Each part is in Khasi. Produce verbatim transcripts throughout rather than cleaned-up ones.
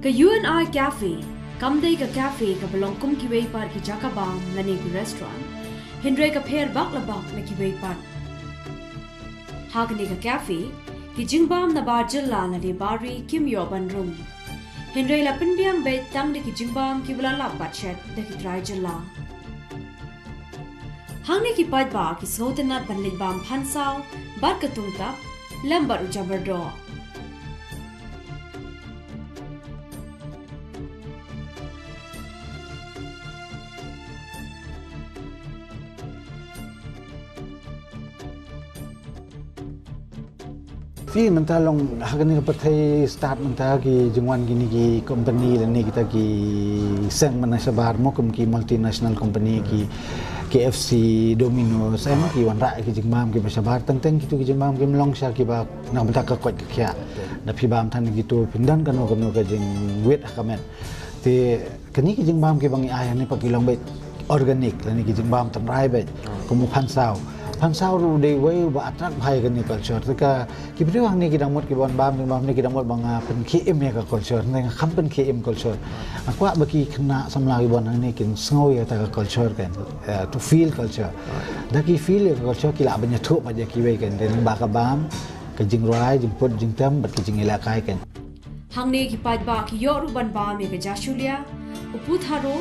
Ka U N I Cafe kam dei ka cafe kaba long kum kiwei pat ki jaka bam lane ki restaurant. Hynrei ka pher bak la bak na kiwei pat. Ha kane ka cafe, ki jingbam na bar jylla lane bar ri kim ïoh ban rung. Hynrei la pynbiang beit tang da ki jingbam kiba la lap bad shet da ki trai jylla. Hangne ki paidbah ki sngewtynnat ban leit bam phan saw bad ka tungtap lem bad u jabardoh. Phi mynta long ha kane ka pyrthei start mynta ki jingwan kine ki company lane kita ki seng mynta shabar mo kum ki multinational company ki K F C, Domino's, em ki wanrah ki jingbam kiba shabar teng teng kitu ki jingbam kim long sha kiba na ka bynta ka koit ka khiah. Da phi bam than kitu phin don kano kano ka jingwit ha ka met. Te kine ki jingbam kiba ngi ai hangne pat ki long beit organic lane ki jingbam tynrai beit. Kum u phan saw. Phan saw ruh dei uwei uba attract bha ïa kane culture. Te ka ki briew hangne ki dang mut ki ban bam jingbam ne ki dang mut ba nga pynkhie im ïa ka culture ne nga kham pynkhie im culture. Nga kwah ba ki khynnah samla ki ban hangne kin sngew ïa kata ka culture kan. Eh, to feel culture. Da ki feel ïa ka culture ki lah ban ïathuh pat ïa kiwei kan. Te lyngba ka bam, ka jingrwai, jingput jingtem bad ka jingïalehkai kan. Hangne ki paidbah ki ïoh ruh ban bam ïa ka jashulia, u putharo,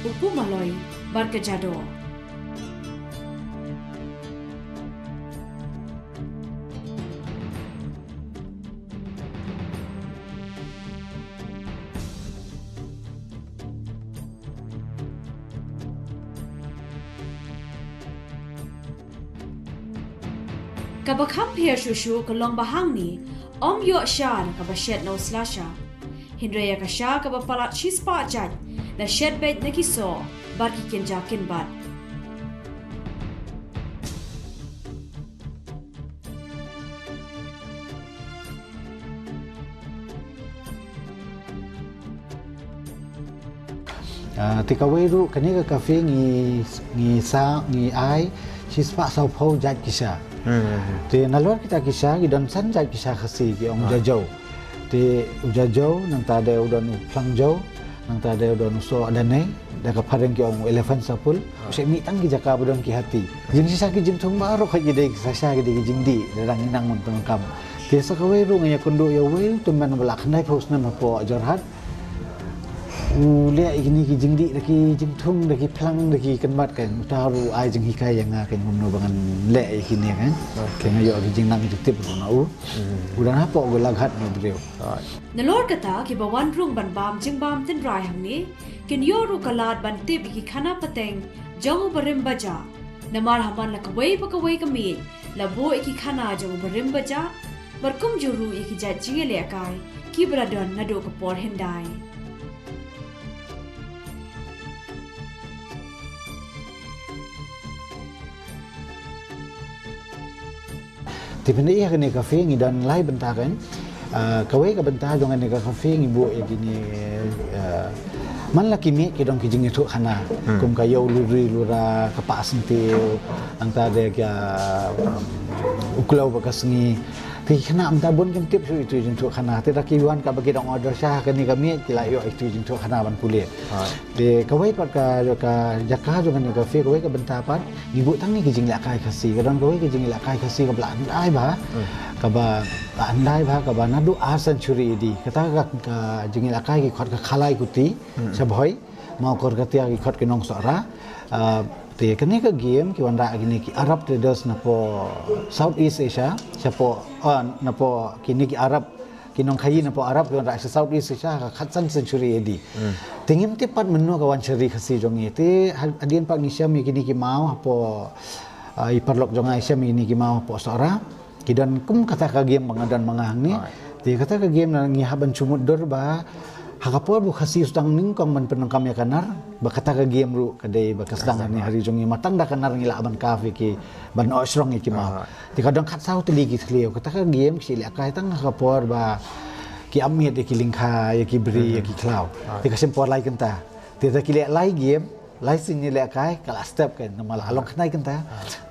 u pumaloi bad ka jadoh. Kaba kham pher shuh shuh ka long ba hangne ym ïoh sha da kaba shet na u slasha. Hynrei ïa ka sha kaba palat shispah jait la shet beit na ki soh bad ki kynja kynbat. Ah, te kawei ruh kane ka cafe ngi, ngi sa, ngi ai shispah sawphew jait ki sha. Te nalor kita ki sha ki don san jait ki sha Khasi ki ong jajew. Te u jajew nangta de u don u phlang jew, nangta de u don u soh danei, da ka phareng ki ong u elephant sapul. U sha mih tang ki jaka ba don ki hati. Jingshisha ki jingthung baroh ki dei ki shisha ki dei ki jingdih, da dang ngi nang mynta kam. Te sa kawei ruh nga ïakynduh ïa uwei u tymmen ba la khyndai phew snem hapoh Jorhat. U leh ïa kine ki jingdih da ki jingthung da ki phlang da ki kynbat kan. Uta ruh ai jinghikai ïa nga kan kumno ba ngan leh ïa kine kan. Te nga ïoh ki jingnang jingtip ruh na u. U dang hapoh Golaghat na u briew. Nalor kata kiba wan rung ban bam jingbam tynrai hangne kin ïoh ruh ka lad ban tip ïa ki khana pateng jong u barim bajah. Namar ha man la kawei pa kawei ka miej la buh ïa ki khana jong u barim bajah bad kumjuh ruh ïa ki jait jingïalehkai kiba la don naduh ka por hyndai. Te pynban ïa kane ka cafe ngi don lai bynta kan. Ah, kawei ka bynta jong kane ka cafe ngi buh ïa kine, ah, man la ki miej ki don ki jingïathuh khana. Kum ka ïew luri lura, ka pah syntiew, nangta de ka, um, u klew bad ka sngi. Te ki khynnah mynta bun kim tip shuh ïa itu i jingïathuh khana. Te da ki wan kaba ki dang order sha kane ka miej ki la ïoh ïa itu i jingïathuh khana ban pule. Te kawei pat ka, ka jaka jong kane ka cafe, kawei ka bynta pat ngi buh tang ïa ki jingïalehkai Khasi, ka don kawei ka jingïalehkai Khasi kaba la hyndai bha, kaba la hyndai bha, kaba naduh ar century A D. Kata ka, ka jingïalehkai ki khot ka Khalai Kuti, Shabhoi, Mawkor Katia ki khot ki Nongsohra. Ah, te kane ka game ki wanrah kine ki Arab traders napoh South East Asia, shapoh, ah, napoh kine ki Arab ki nongkhaïi napoh Arab ki wanrah sha South East Asia ha ka khatsan century A D. Te ngim tip pat mynno ka wan sha ri Khasi jong ngi. Te ha-, hadien pat ngi shem ïa kine ki maw hapoh, ah, i paralok jong nga i shem ïa kine ki maw hapoh Sohra. Ki don kum kata ka game ba nga don ma nga hangne. Te kata ka game na ngi hap ban shu mutdur ba ha ka por ba u Khasi u sdang nyngkong ban pyndonkam ïa ka nar, ba kata ka game ruh ka dei ba ka sdang hangne ha ri jong ngi. Ba tang da ka nar ngi lah ban kaf ïa ki, ban noh shrong ïa ki maw. Te ka don khatsaw tylli ki thliew. Kata ka game ki shu lehkai tang ha ka por ba ki ap miet ïa ki lyngkha, ïa ki bri, ïa ki khlaw. Te ka shim por lai kynta. Te da ki leh lai game, Lai sien ngi lehkai ka la step kan, namar la long khnai kynta.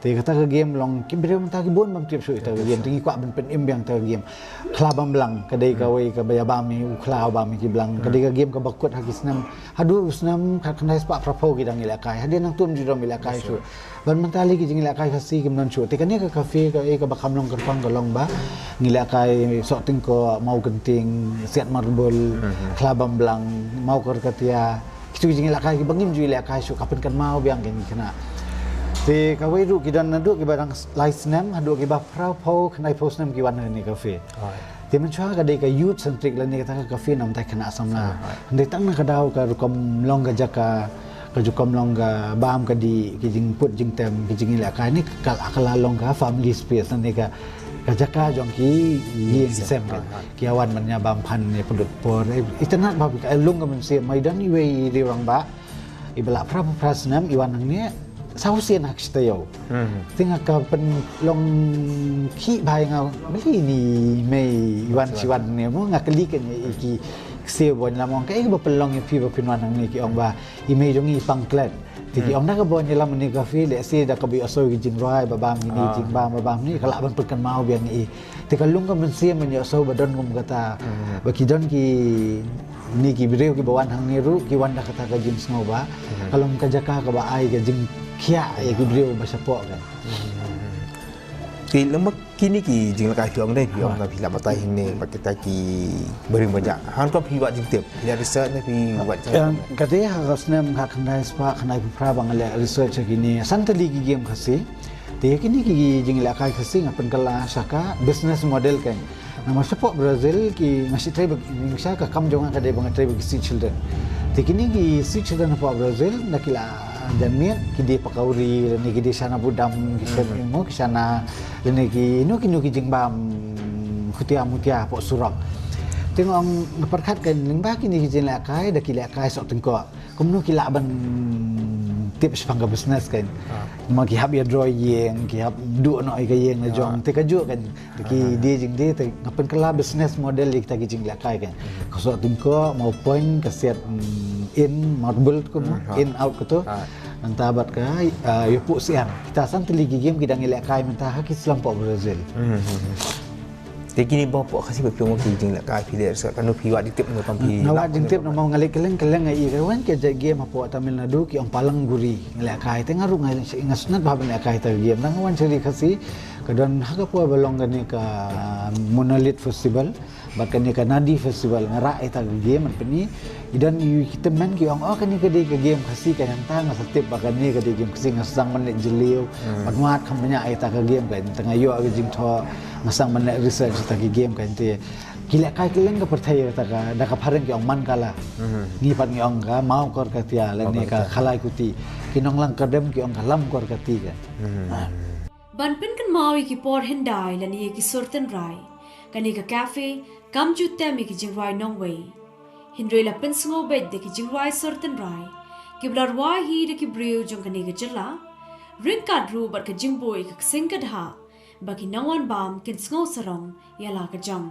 Te kata ka game long ki briew mynta ki bun bym tip shuh ita ka game, te ngi kwah ban pynim biang ita ka game. Khla bam blang ka dei kawei kaba ïa bam ïa u khla, bam ïa ki blang. Ka dei ka game kaba kut ha ki snem, haduh u snem khatkhyndai spah phraphew ki dang ïalehkai. Hadien nangta ym ju don ïalehkai shuh. Ban mynta lei ki jingïalehkai Khasi kim don shuh. Te kane ka cafe ka, eh, kaba kham long kyrpang ka long ba ngi lehkai sohtyngkoh, maw kynting, siat marbul, khla bam blang, maw korkatia. Kitu ki jingïalehkai kiba ngim ju ïalehkai shuh, ka pynkynmaw biang ïa ngi khynnah. Te kawei ruh ki don naduh kiba dang lai snem haduh kiba phra phew, khyndai phew snem ki wan ha kane ka cafe. Te mynshuwa ka dei ka youth centric lane kata ka cafe namar khynnah samla. Hynrei tang na ka daw ka rukom long ka jaka, ka rukom long ka bam ka dih, ki jingput jingtem, ki jingïalehkai, ne ka, ka la long ka family space lane ka, ka jaka jong ki ïing ki sem kan. Ki ïa wan ban ïa bam phan ne pynlut por. Eh, itynnad ba ka lung ka mynsiem, ma i don iwei i riew rangbah iba la phra phew phra snem, i wan hangne saw sien ha ka shi taïew. Te nga ka pynlong khih bha ïa nga, balei ine i mei i wan shi wan ne mo, nga kylli kane ïa ki ksiew ba wan ïalam, ong kaei kaba pynlong ïa phi ba phin wan hangne, ki ong ba i mei jong ngi i pang klet. Te ki ong da kaba wan ïalam ïa kane ka cafe lehse da kaba ïohsngew ki jingrwai ba bam ïa kine, jingbam ba bam ïa kine, ka lah ban pynkynmaw biang ïa i. Te ka lung ka mynsiem ban ïohsngew ba don kum kata. Ba ki don kine ki briew kiba wan hangne ruh ki wan da kata ka jingsngew ba ka long ka jaka kaba ai ka jingkhiah ïa ki briew ba shapoh kan. Te lem bad kine ki jingïalehkai phi ong dei, phi ong, ah, na phi la batai hangne bad kita ki briew ba jia. Hangto phi wad jingtip, phi la research ne phi wad jingtip? Em, ka dei ha ka snem khatkhyndai spah khyndai phew phra ba nga leh research ïa kine. San tylli ki game Khasi. Te ïa kine ki jingïalehkai Khasi nga pynkylla sha ka business model kan. Namar shapoh Brazil ki, nga shu trei bad, nga shu, ka kam jong nga ka dei ba nga trei bad ki street children. Te kine ki street children hapoh Brazil, na ki la jan miet, ki die pakawri, lane ki die shana budam, ki shana, mo, ki shana, lane kino kino ki jingbam khutia mutia hapoh surok. Te nga ong, nga pyrkhat kan, lyngba kine ki jingïalehkai, da ki lehkai sohtyngkoh. Kumno ki lah ban tip shaphang ka business kan. Namar ki hap ïa draw ïing, ki hap duh noh ïa ka ïing la jong. Te kajuh kan. Te ki die jingdie te nga pynkylla business model ïa kita ki jingïalehkai kan. Ka sohtyngkoh, maw point, ka siat, mm, in, marble kum, in out kato. Nangta bad ka, ah, ïa puh siar. Kita san tylli ki game ki dang ïalehkai mynta ha ki slum hapoh Brazil. Te kine ba hapoh Khasi ba phi ong ki jingïalehkai phi leh research, kano phi wad jingtip, kano kam phi, nga wad jingtip namar nga leh kylleng kylleng, nga ïohi ka wan ka jait game hapoh Tamil Nadu ki ong Palang Guri, nga lehkai, te nga ruh nga, nga sngewtynnat bha ban lehkai ïa ka game. Nang wan sha ri Khasi ka don ha ka por ba long kane ka Monolith Festival bad kane ka Nadi Festival, nga rah ïa ka game, man pyni i don i ki tymmen ki ong, oh, kane ka dei ka game Khasi, ka, hangta nga sa tip ba kane ka dei game Khasi, nga sdang ban leit jylliew ban wad kham bniah ïa ka game kan, te nga ïoh ka jingthoh, nga sdang ban leh research ïa ka game kan. Te ki lehkai kylleng ka pyrthei ïa ka, da ka phareng ki ong Mancala. Ngi pat ngi ong ka Mawkorkatia lane ka Khalaikuti. Ki nonglang kardem ki ong ka Lamkorkati kan. Ban pynkynmaw ïa ki por hyndai lane ïa ki sur tynrai, kane ka cafe kam ju tem ïa ki jingrwai nongwei. Hynrei la pynsngew beit da ki jingrwai sur tynrai kiba la rwai hi da ki briew jong kane ka jylla, ryngkat ruh bad ka jingbuh ïa ka ksing ka dhah ba ki nongwan bam kin sngew sarong ïa la ka jong.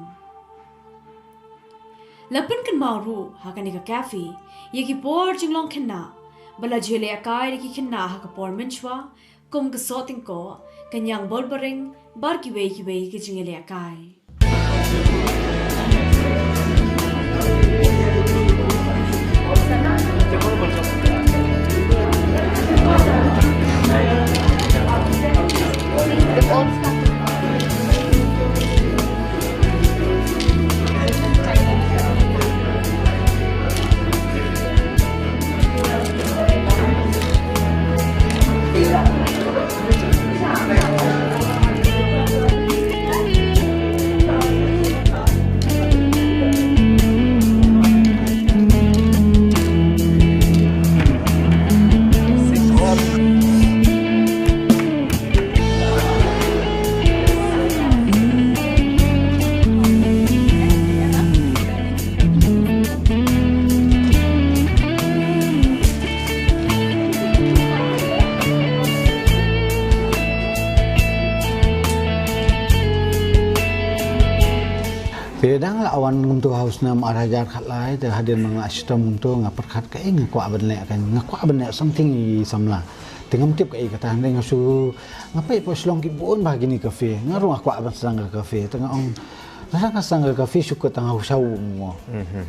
La pynkynmaw ruh ha kane ka cafe ïa ki por jinglong khynnah ba la ju lehkai da ki khynnah ha ka por mynshuwa, kum ka sohtyngkoh, ka ñiang bolbaring bad kiwei kiwei ki jingïalehkai. Te dang la wan kumto ha u snem ar hajar khatlai, te hadien ba nga la shitom kumto nga pyrkhat kaei nga kwah ban leh, kan nga kwah ban leh something i samla. Te ngam tip kaei kata, hynrei nga shu nga peit hapoh Shillong ki bun bha kine ki cafe, nga ruh nga kwah ban sdang ka cafe, te nga ong lada nga sdang ka cafe shu kut tang ha u shaw mo.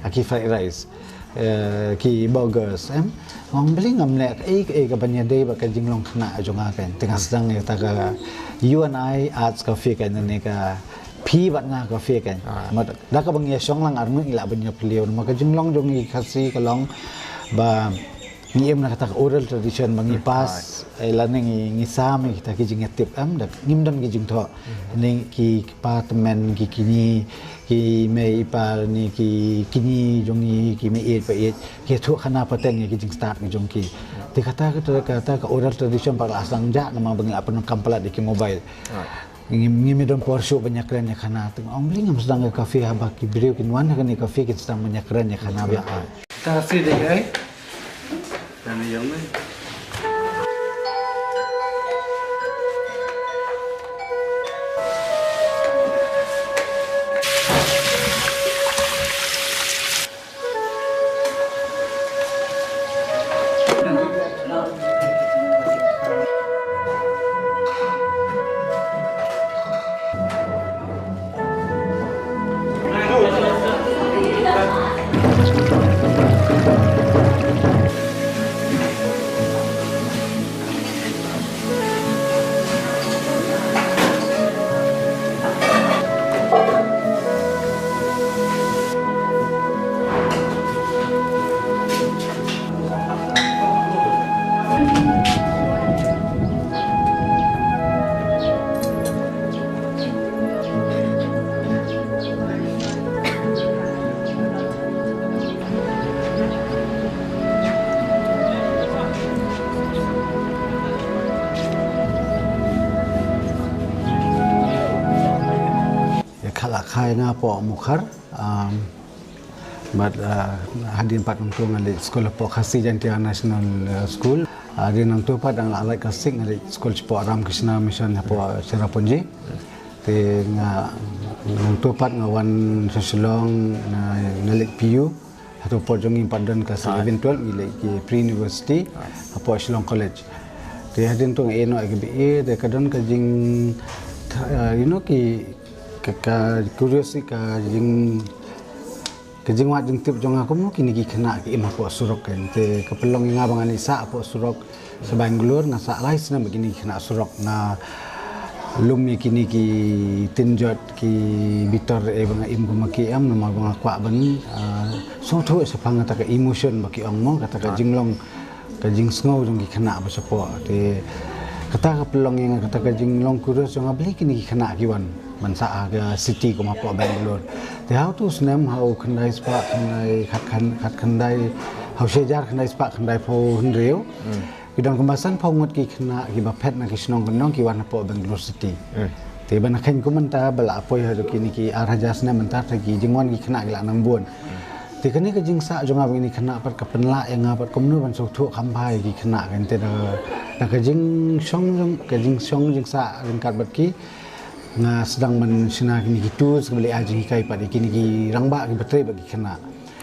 Ha ki fried rice, eh, ki burgers, em. Nga ong balei ngam leh kaei kaei kaban ïadei bad ka jinglong khynnah jong nga, kan. Te nga sdang ïa kata ka You and I Arts Cafe, kan, ne ka phi bad nga cafe, kan. Ah. Namar da kaba ngi ïashong lang arngut ngi lah ban ïaphylliew. Namar ka jinglong jong ngi Khasi ka long ba ngi im na kata ka oral tradition ba ngi pass, eh, lane ngi, ngi sam ïa kita ki jingïatip, em, da ngim don ki jingthoh. Ni ki kpa tymmen, ki kñi, ki mei i pa, ni ki kñi jong ngi, ki mei ïeit pa ïeit, ki ïathuhkhana pateng ïa ki jingstad ki jong ki. Te kata, kata, kata ka oral tradition pat la sdang jah namar ba ngi la pyndonkam palat ïa ki mobile. Ngi, ngi ym don por shuh ban ïakren ïakhana. Te nga ong balei ngam sdang ka cafe, haba ki briew kin wan ha kane ka cafe kin sdang ban ïakren ïakhana biang. Ka cafe dei kai? Kane ïong me. Ïa khala khai nga hapoh Mukhar, um, bad, uh, hadien pat kumto nga leit skul hapoh Khasi Jaintia National, uh, School. Hadien nangto pat dang la lait ka sik nga leit skul shapoh Ramakrishna Mission hapoh Cherrapunji. Te nga nangto pat nga wan sha Shillong, nga, nga leit P U. Hato por jong ngi pat don ka eleven twelve ngi leit ki pre-university hapoh Shillong College. Te hadien to nga ïeh noh ïa ka B A, te ka don ka jing, uh, you know, ki, ka, ka curiosity, ka jing, ka jingwad jingtip jong nga kumno kine ki khynnah ki im hapoh surok, kan. Te ka pynlong ïa nga ba ngan ïa sah hapoh surok sha Bangalore, nga sah lai snem bad kine ki khynnah surok, nga lum ïa kine ki tynjot, ki bitor, eh, ba nga im kumba ki im, namar ba nga kwah ban, ah, sngewthuh shaphang kata ka emotion ba ki ong mo, kata ka jinglong, ka jingsngew jong ki khynnah ba shapoh. Te kata ka pynlong ïa nga, kata ka jinglong curious jong nga balei kine ki khynnah ki wan ban sah ha ka city kum hapoh Bangalore. Te ha uto u snem, ha u khyndai spah khyndai, khat khan-, khat khyndai, ha u shi hajar khyndai spah khyndaiphew hynriew, ki don kumba sanphew ngut ki khynnah kiba phet na ki shnong kyndong ki wan hapoh Bangalore City. Te ba na kheiñ kum mynta ba la poi haduh kine ki ar hajar snem mynta, te ki jingwan ki khynnah ki la nang bun. Te kane ka jingsah jong nga bad kine ki khynnah pat ka pynlah ïa nga pat kumno ban sngewthuh kham bha ïa ki khynnah, kan. Te da, da ka jingshong jong, ka jingshong jingsah ryngkat bad ki, nga sdang ban shna kine ki tours kaba leh ai jinghikai pat ïa kine ki rangbah kiba trei bad ki khynnah.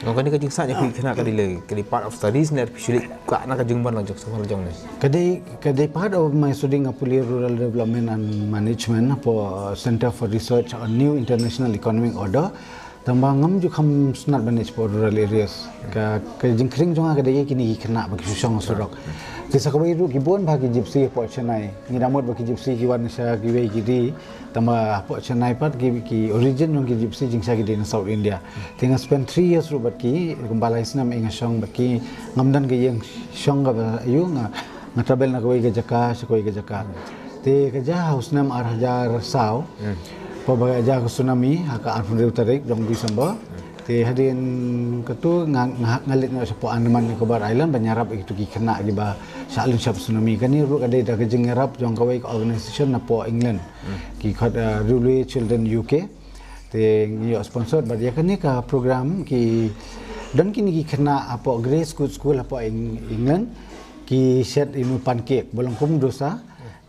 Nga, kane ka jingsah jong phi ki khynnah ka dei lei, ka dei part of studies ne phi shu leit kwah na ka jingwan lang jong, jong ne? Ka dei, ka dei part of my study, nga pule Rural Development and Management hapoh, uh, Center for Research on New International Economic Order. Tangba ngam ju kham sngewtynnat ban leit shapoh rural areas. Ka, ka jingkhring jong nga ka dei ïa kine ki khynnah ba ki shu shong surok. Te sa kawei ruh ki bun bha ki Gypsy hapoh Chennai. Ngi da mut ba ki Gypsy ki wan sha kiwei ki ri. Tangba hapoh Chennai pat ki, ki origin jong ki Gypsy jingshisha ki dei na South India. Te nga spend three years ruh bad ki, kumba lai snem nga shong bad ki, ngam don ka ïing shong kaba ïoh, nga, nga travel na kawei ka jaka sha kawei ka jaka. Te ka jia ha u snem ar hajar saw, por ba ka jia ka tsunami ha ka arphew hynriew tarik jong December. Te hadien kata nga, nga, nga leit noh shapoh Andaman Nicobar Island ban ïarap ïa kitu ki khynnah kiba shah lynshop tsunami. Kane ruh ka dei da ka jingïarap jong kawei ka organisation napoh England. Ki khot, uh, Railway Children U K. Te ngi ïoh sponsor bad ïa kane ka program ki don kine ki khynnah hapoh Grey Scout School hapoh Eng-, England. Ki shet ïa u pancake ba long kum dosa.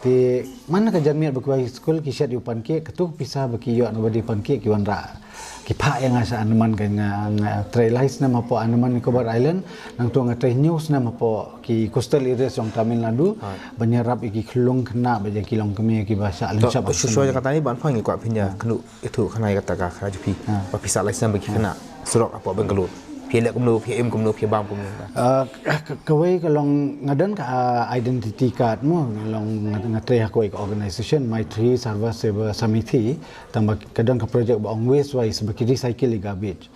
Te man ka janmiet ba ki wan skul ki shet ïa u pancake, katto ka pisa ba ki ïoh na ba dei pancake ki wanrah. Ki phah ïa nga sha Andaman, ka nga, nga trei lai snem hapoh Andaman Nicobar Island, nangta nga trei hynñiew snem hapoh ki coastal areas jong Tamil Nadu, ban ïarap ïa ki khyllung khynnah bad ïa ki longkmie kiba shah lynshop. Shuwa shuwa ïa kata ni ban phang ïa kwah phin ïa kynduh ïathuh kane ïa kata ka khana jong phi. Ba phi sah lai snem bad ki khynnah surok hapoh Bangalore. Phi leh kumno, phi im kumno, phi bam kumno. Ah, ka, kawei ka long nga don ka, ah, identity card mo, nga long nga, nga trei ha kawei ka organization, Maitri Sarva Seva Samiti, tang ba ka don ka project ba ong Waste Wise, ba ki recycle ïa garbage.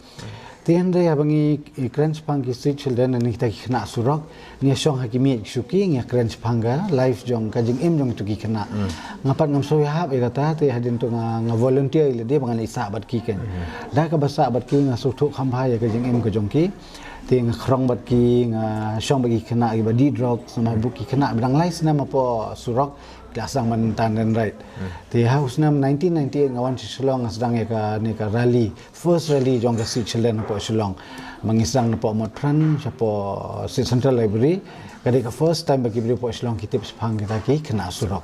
Te hynrei haba ngi, ngi kren shaphang ki street children, ngi kita ki khynnah surok, ngi shong ha ki miej ki shuki, ngi kren shaphang ka life jong, ka jingim jong kito ki khynnah. Nga pat ngam sngewhap ïa kata, te hadien to nga, nga volunteer ïa lade ba ngan leit sah bad ki keiñ. Da kaba sah bad ki nga sngewthuh kham bha ïa ka jingim ka jong ki. Te nga khrong bad ki, nga shong bad ki khynnah kiba dih drugs, namar ba ki khynnah ba dang lai snem hapoh surok, ki la sdang ban tan ren right. Te ha u snem nineteen ninety-eight nga wan sha Shillong, nga sdang ïa kane ka rally, first rally jong ka street children hapoh Shillong. Ba ngi sdang napoh Motphran, shapoh State Central Library. Ka dei ka first time ba ki briew hapoh Shillong ki tip shaphang kita ki khynnah surok.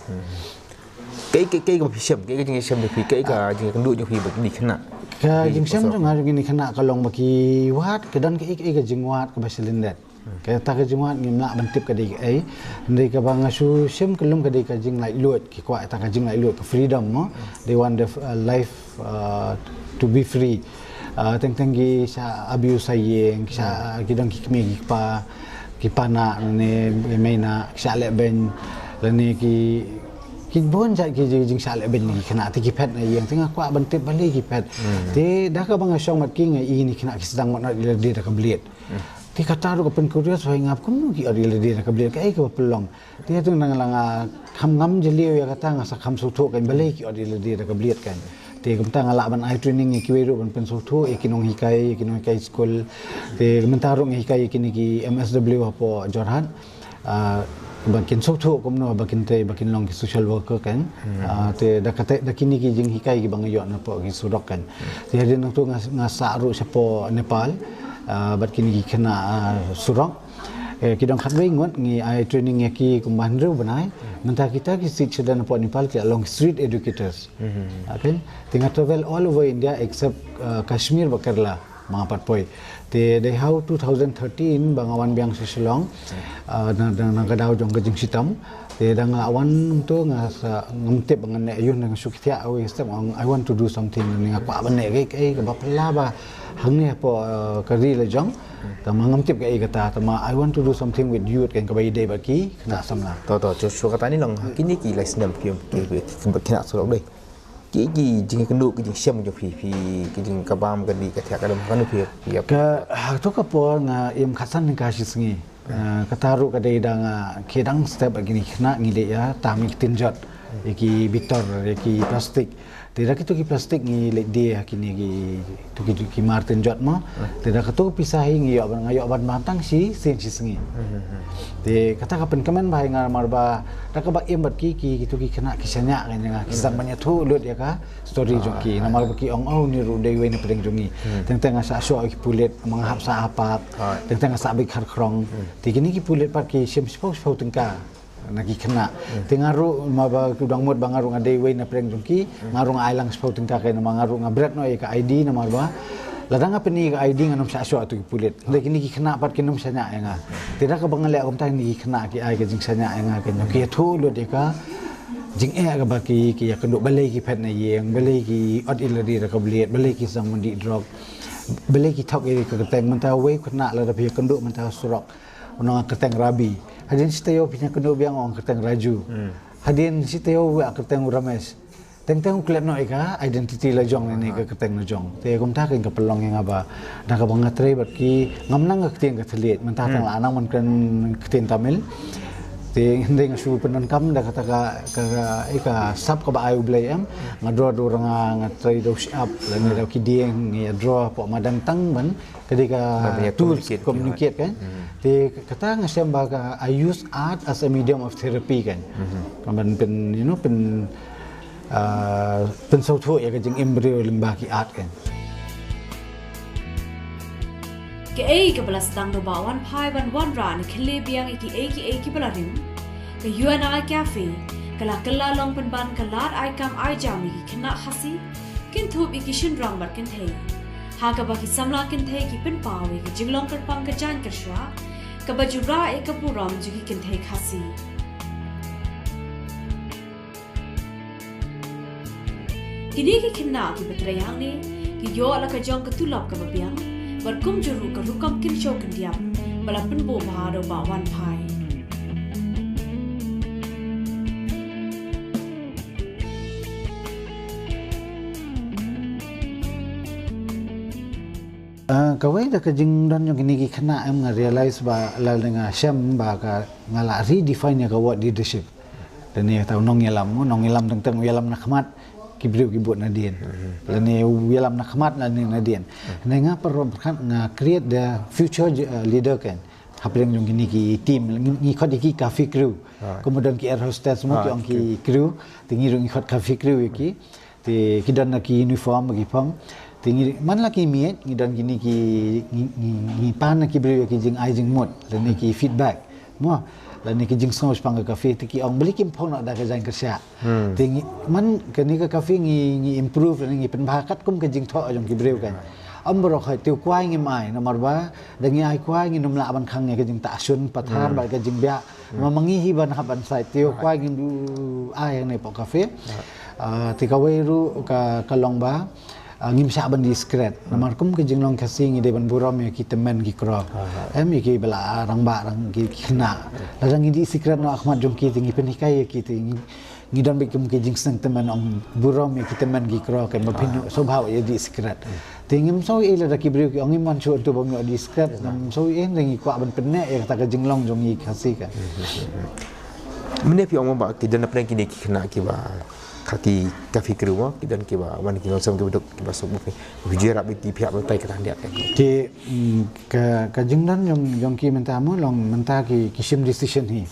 Kaei, kaei, kaei kaba phi shem, kaei ka jingshem jong phi, kaei ka jingkynduh jong phi bad kine ki khynnah? Ka jingshem jong nga jong kine ki khynnah ka long ba ki wad, ka don kaei kaei ka jingwad kaba shalyndet. Kata ka jingwad ngim lah ban tip ka dei kaei. Hynrei kaba nga shu shem kyllum ka dei ka jinglaitluid, ki kwah ïa ka jinglaitluid, ka freedom mo. They want the, uh, life, uh, to be free. Uh, teng teng ki shah abuse ha ïing, ki shah, ki don ki kmie ki kpa, ki panah ne ki meinah, ki shah lehbeiñ, lane ki, ki bun jait ki jing, jingshah lehbeiñ na ki khynnah, te ki phet na ïing, te nga kwah ban tip balei ki phet. Te da kaba nga shong bad ki nga ïohi kine ki khynnah ki sdang ban ot ïa lade da ka blade. Te kata ruh ka pyn curious ba nga, kumno ki ot ïa lade da ka blade, kaei kaba pynlong. Te hynrei nga la nga kham ngam jylliew ïa kata, nga sa kham sngewthuh keiñ balei ki ot ïa lade da ka blade keiñ. Te kumta nga lah ban ai training ïa kiwei ruh ban pynsngewthuh ïa ki nonghikai, ïa ki nonghikai skul. Te mynta ruh nga hikai ïa kine ki M S W hapoh Jorhat. Ah, ba kin sngewthuh kumno ba kin trei, ba kin long ki social worker keiñ. Ah, te da kata, da kine ki jinghikai kiba nga ïoh napoh ki surok keiñ. Te hadien nangta nga, nga sah ruh shapoh Nepal, ah, bad kine ki khynnah, ah, surok. Eh, ki don khatwei ngut, ngi ai training ïa ki kumba hynriew bnai. Mynta kita ki street children hapoh Nepal ki la long street educators. Okay. Te nga travel all over India except, uh, Kashmir bad Kerala, ma nga pat poi. Te dei ha u two thousand thirteen ba nga wan biang sha Shillong, uh, na, na, na ka daw jong ka jingshitom. Te da nga la wan to nga sa ngam tip ba ngan leh aïu, nga shu kyndiah ha kawei ka step, nga ong, "I want to do something," nga kwah ban leh kaei kaei kaba phylla ba hangne hapoh, uh, ka ri la jong. Tangba ngam tip kaei kata, tangba "I want to do something with youth," keiñ kaba ïadei bad ki khynnah samla. To, to, shuwa shuwa kata ni long, ha kine ki lai snem ki, ki, ki, ki khynnah surok dei. Ki, ki jingkynduh, ki jingshem jong phi, phi, ki jingkabam ka dei ka thiah ka dam, kano phi, phi ïap? Ka, ha to ka por nga im khatsan tyngka shi sngi. Ah, kata ruh ka dei da nga, ah, ki dang step ïa kine ki khynnah ngi leit ïa tam ïa ki tin jot, ïa ki bitor, ïa ki plastik. Te da kito ki plastik ngi leit die ha kine ki, to ki, ki mar tin jot mo. Te da kato ka pisa hi ngi ïoh ban, nga ïoh ban bam tang shi sien shi sngi. Te kata ka pynkmen bha ïa nga namar ba da kaba im bad ki, ki, kito ki khynnah ki shaniah keiñ ïa nga, ki sdang ban ïathuh lut ïa ka story jong ki. Namar ba ki ong, "Oh, une ruh dei uwei na pdeng jong ngi." Teng teng nga sah shoh ïa ki pulit, ma nga hap sah ha park. Teng teng nga sah beit khar khrong. Te kine ki pulit pat ki shim shiphew shiphew tyngka na ki khynnah. Te nga ruh, ma ba ki dang mut ba nga ruh nga dei uwei na pdeng jong ki, nga ruh nga ai lang shiphew tyngka keiñ, ma nga ruh nga bret noh ïa ka I D namar ba lada nga pyni ka I D ngan ym shah shoh ïa kito ki pulit. Hynrei kine ki khynnah pat kin ym shaniah ïa nga. Te da kaba nga leh kumta kine ki khynnah ki ai ka jingshaniah ïa nga keiñ, ki ïathuh lut ïa ka jingeh kaba ki, ki ïakynduh, balei ki phet na ïing, balei ki ot ïa lade da ka blade, balei ki sdang ban dih drok, balei ki thok ïa ka kyrteng. Mynta uwei u khynnah lada phi ïakynduh mynta ha surok, u ong kyrteng Rabi. Hadien shi taïew phin ïakynduh biang u ong kyrteng Raju. Hadien shi taïew u ong kyrteng u Ramesh. Teng teng u klet noh ïa ka identity la jong ne ka kyrteng la jong. Te kumta keiñ ka pynlong ïa nga ba da kaba nga trei bad ki ngam nang ka ktien ka thylliej, mynta tang la nang ban kren ktien Tamil. Te hynrei nga shu pyndonkam da kata ka, ka, ka, eh, ka sap kaba ai U Blei em. Nga draw da u rnga, nga trei da u shyiap lane da u ki dieng, nga draw hapoh madan tang ban ka dei ka tools communicate keiñ. Te kata nga shem ba ka, I use art as a medium of therapy keiñ. Ka ban pyn, you know, pyn, ah, pynsngewthuh ïa ka jingim briew lyngba ki art keiñ. Kaei kaba la sdang da u Bah Wanphai ban wanrah ne khyllie biang ïa kiei kiei kiba la rim? Ka U N I Cafe Ka la kylla long pynban ka lad ai kam ai jam ïa ki khynnah Khasi, kynthup ïa ki shynrang bad kynthei. Ha kaba ki samla kynthei ki pynpaw ïa ka jinglong kyrpang ka jaiñ kyrshuwa, kaba ju rah ïa ka burom jong ki kynthei Khasi. Kine ki khynnah kiba trei hangne ki ïoh la ka jong ka tulop kaba biang, bad kumjuh ruh ka rukom kynshew kyndiap ba la pynbha da u Bah Wanphai. Ah, kawei da ka jingdon jong kine ki khynnah, em, nga realize ba la nga shem ba ka nga la redefine ïa ka word leadership. Lane ta u nongïalam, u nongïalam teng teng u ïalam na khmat, ki briew ki bud nadien. Lane u ïalam na khmat lane nadien. Ne nga pyrkhat nga create the future, uh, leader kan. Hapdeng jong kine ki team, ngi, ngi khot ïa ki cafe crew. Kumba don ki air hostess mo, ki ong ki crew, te ngi ruh ngi khot cafe crew ïa ki. Te ki don na ki uniform ba ki phong. Te ngi man la ki miet, ngi don kine ki, ngi, ngi, ngi pan na ki briew ïa ki jingai jingmut lane ki feedback, mo, lane ki jingsngew shaphang ka cafe, te ki ong balei kim phong noh da ka jaiñ kyrshah. Te ngi man kane ka cafe ngi, ngi improve lane ngi pynbha katkum ka jingthoh jong ki briew kan. Ym baroh khoit te u kwai ngim ai, namar ba da ngi ai kwai ngin ym lah ban khang ïa ka jingtah shun pathar bad ka jingbiah. Ma ma ngi hi ban hap ban sait, te u kwai ngin duh ai hangne hapoh cafe. Ah, te kawei ruh ka, ka long ba, ah, ngim shah ban dih sikret. Namar kum ka jinglong Khasi ngi dei ban burom ïa ki tymmen ki kro. Em, ïa kiba la rangbah, rang ki, ki khynnah. Lada ngi dih sikret noh ha khmat jong ki, te ngi pynhikai ïa ki, te ngi, ngi don beit kum ki jingsneng tymmen, ong burom ïa ki tymmen ki kro kan, ba phin sngewbha ïa dih sikret. Te ngim sngew ei lada ki briew ki ong ngim wan shuh hangto ba ngim ïoh dih sikret, ngim sngew ei, ngi kwah ban pynneh ïa kata ka jinglong jong ngi Khasi kan. Mynne phi ong ba ki don na pdeng kine ki khynnah kiba, ka ki, ka cafe crew mo, ki don kiba wan ki nongsem kiba duk kiba suk buh, phi ju ïarap ïa ki, phi hap ban batai kata hynrei kan. Te, mm, ka, ka jingdon jong, jong ki mynta mo long mynta ki, ki shim decision hi.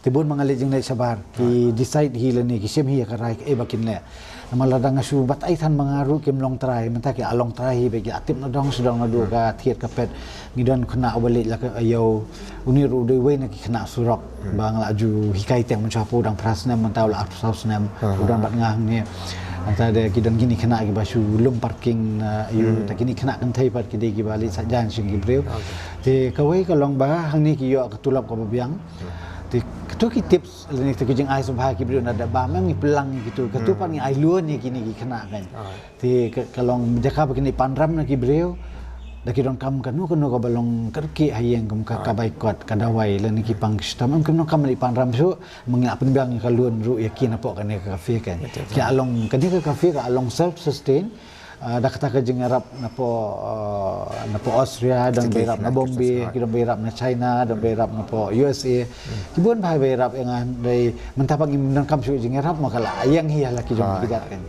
Te bun ba nga leit jingleit shabar, ki decide hi lane ki shim hi ïa ka rai kaei ba kin leh. Namar lada nga shu batai than ma nga ruh kim long trai, mynta ki la long trai hi, ba ki la tip nadong shadong naduh ka thied ka pet. Ngi don khynnah uba leit la ka ïew, une ruh u dei uwei na ki khynnah surok ba nga la ju hikai teng mynshuwa, u dang phra snem, mynta u la arphew saw snem, u don bad nga hangne. Mynta de ki don kine khynnah kiba shu lum parking na ïew, te kine khynnah kynthei pat ki dei kiba leit sah jaiñ sha ki briew. Te kawei ka long ba hangne ki ïoh ka tulop kaba biang. Te kato ki tips lane kato ki jingai sngewbha ki briew na da ba ma ngi pynlang ïa kito, kato pat ngi ai lun ïa kine ki khynnah kan. Te ka, ka long jaka ba kin ïa pan ram na ki briew. Da ki donkam kano kano kaba long kyrkieh ha ïing kum ka, ka bai kot, ka dawai lane ki pang ki shitom, em kim donkam ban ïa pan ram shuh, ma ngi la pynbiang ïa ka lun ruh ïa ki napoh kane ka cafe kan. Ki la long, kane ka cafe ka la long self sustain. Ah, da kata ka jingïarap napoh, ah, napoh Austria, don ba ïarap na Bombay, ki don ba ïarap na China, don ba ïarap napoh U S A. Ki bun bha ba ïarap ïa nga, dei mynta pat ngim donkam shuh jingïarap, ma ka la ïeng hi ha la ki jong ki kjat kan.